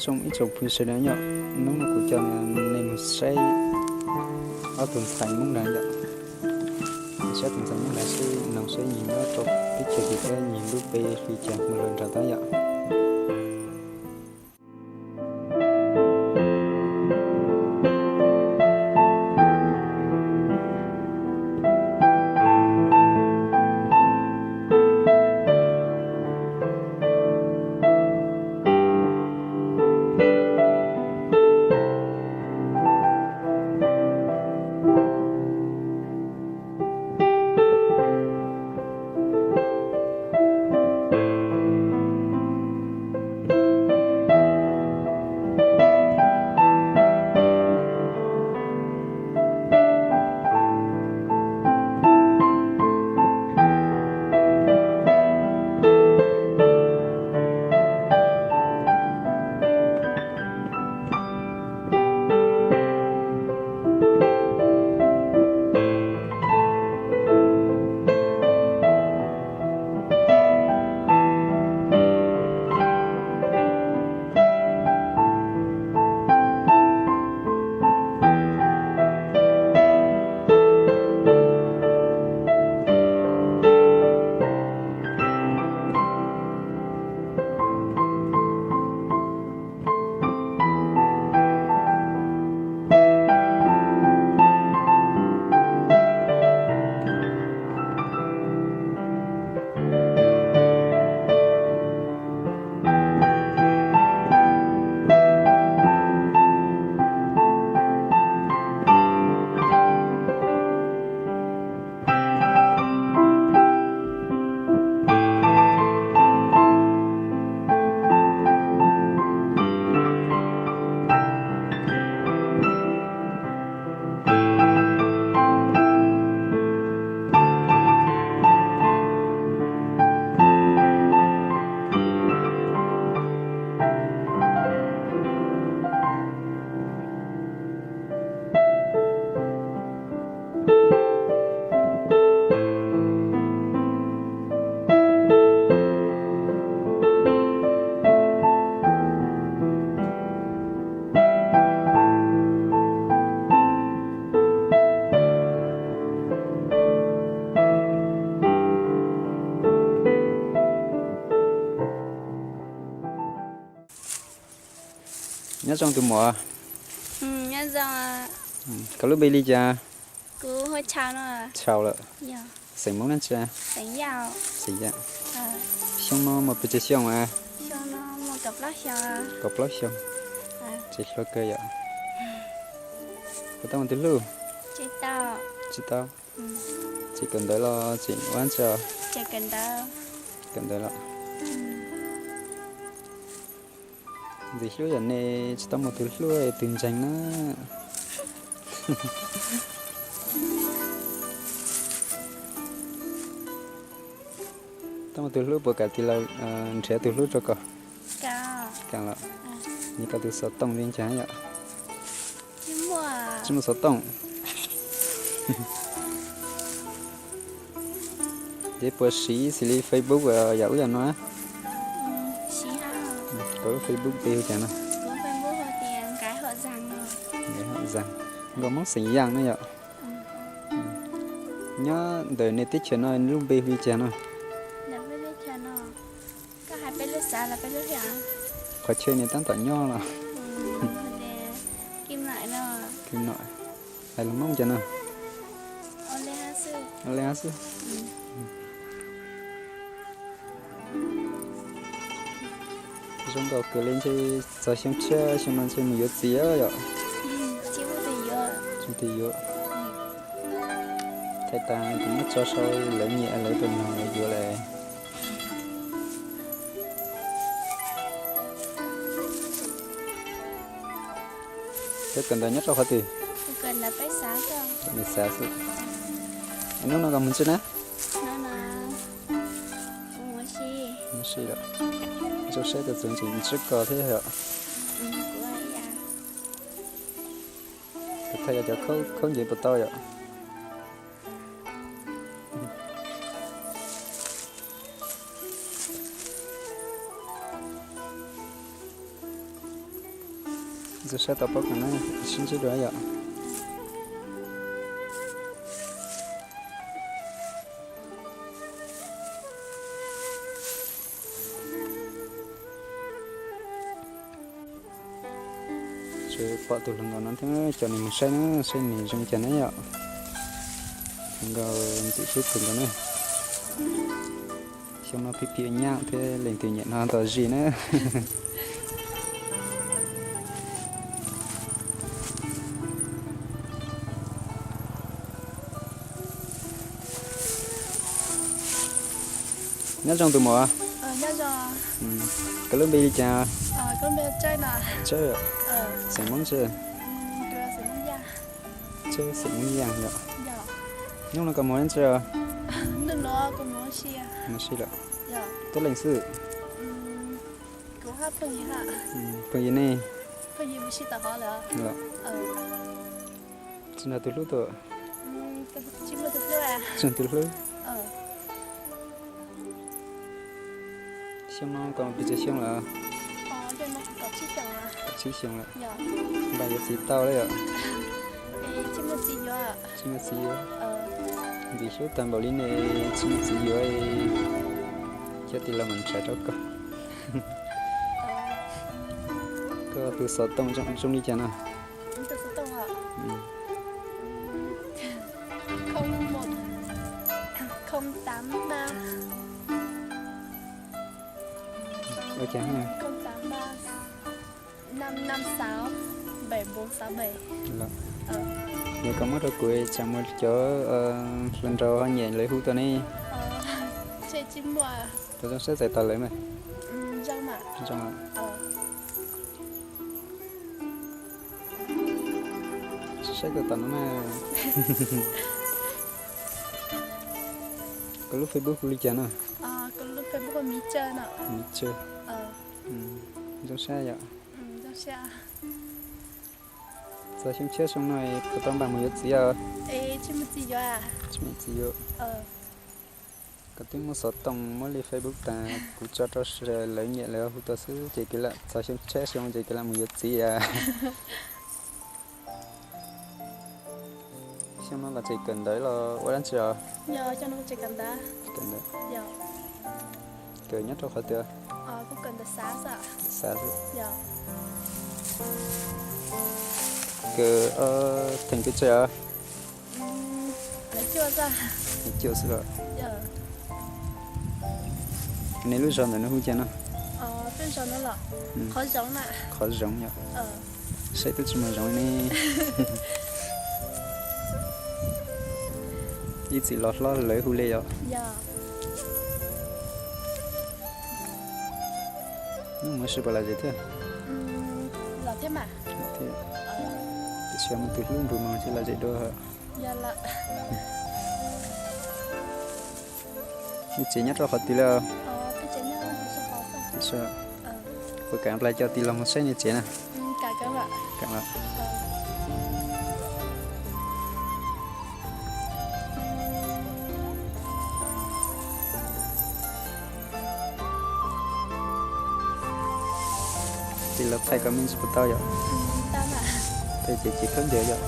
Zoo ib tsoom phooj ywg sawv daws yom, hnub no kuv coj nej mus saib ob tug ntxhais Hmoob Dawb yom. Saib tus ntxhais Hmoob Dawb seb noog seb nws nyob rau teb chaws twg thiab nws lub npe hu li cas mus los nrog tau yom. Nyob zoo tus muam. Koj lub npe li cas? Tshau lawm. Xeem Hmoob dab tsi? Xeem Yaj. Xyoo no muaj pes tsawg xyoo a? Kaum plaub xyoo. Tseem hluas kawg yom. Puas tau muaj tus hlub? Tsis tau. Tseem kawm ntawv los tseem ua dab tsi? Kawm ntawv los. Ntxim hlub yam nej tsis tau muaj tus hlub tus ntseeg na. Tau muaj tus hlub puas kam tis los nrhiav tus hlub rau koj? Kam los. Nyiam koj tus xov tooj li cas yom? Tsis muaj xov tooj. Ces puas siv xws li Facebook yam ub yam no? Koj lub Facebook npe hu cas no? Nkauj Hmoob xeem Yaj no yom. Nyob ntawm nej teb chaws no lub npe hu li cas no? Qhov chaw nej tab tom nyob los? Hais lus Hmoob cas no? Ua li xwb. Zoo nkauj kawg li, ntshe txog xyoo tshiab xyoo no ntshe mus yuav txiv yom. Tsis muaj tus yuav. Thaij tas kuv muab tso sau lawv nyiam lawv tus no lawv yuav lawm. Koj kawm ntawv nyob rau qhov twg? Nws xav xwb. Hnub no koj mus ntsia na. Mus si lawm. Zoo siab tus txuv ntsim ntsib koj thiab yom. Kuv thaij yog cov khaub ncev puas tau yom? Ntxuag saib tau pob kws na, sib ntsib dua yom. Tseem pom tus hluas nkauj no thiab, coj nws mus saib na, saib nws zoo cas na yom. Hluas nkauj ntxim hlub kawg nkaus na. Xyoo no phim phim nyaj thiab leej twg nyiam no tos zis na. Nyob zoo tus muam. Koj lub npe li cas? Tsawb. Xeem Hmoob tsi? Tsawb xeem Hmoob Yaj yom. Hnub no koj mus dab tsi os? Mus ua si lawm. Koj leej xwb? Phooj ywg ne? Tsis nrog tus hlub tuaj? Tsis nrog tus hlub. Xyoo no koj pes tsawg xyoo lawm? Kaum tsib xyoo lawm. Npaj yuav txiv tau lawm yom? Tsis muaj txiv yuav. Ntxim hlub tag npaum li ne, tsis muaj txiv yuav, coj tij laug mus nrhiav rau koj. Koj tus xov tooj zoo li cas no? Ua cas? Yog koj muab rau kuv tsam muaj cov hluas nraug ho nyiam lawv hu tau ne. Tus zoo saib txais tos lawv mas. Saib tau tom no na. Koj lub Facebook hu li cas no? Miv Tsawg. Zoo saib yom. Txog xyoo tshiab xyoo no puas tau npaj mus yuav txiv os? Tsis muaj txiv yuav. Koj twb muab xov tooj muab li Facebook tas kuv tso rau lawv nyiam lawv hu tau xwb ces kws lam txog xyoo tshiab xyoo ces kws lam mus yuav txiv a. Xyoo no koj tseem kawm ntawv los ua dab tsi os? Kawm nyob rau qhov twg? Xav xwb. Kawm theem pes tsawg os? Cuaj xwb los? Nej lub zos ntawm no hu cas no? Qhov Zoov yom. Saib twb tsis muaj zoov ne. Ib txwm los hlob lawv hu li yom. Hnub mus ua si puas lom zem thiab? Tiam sis muaj tus hlub nrug mus ces lom zem dua. Nej tsev nyob rau qhov twg lawm? Puas kam nplaig coj tij laug mus saib nej tsev na? Tij laug thaij koj me ntsis puas tau yom? Thaij ces tsis khawb ncaws yom?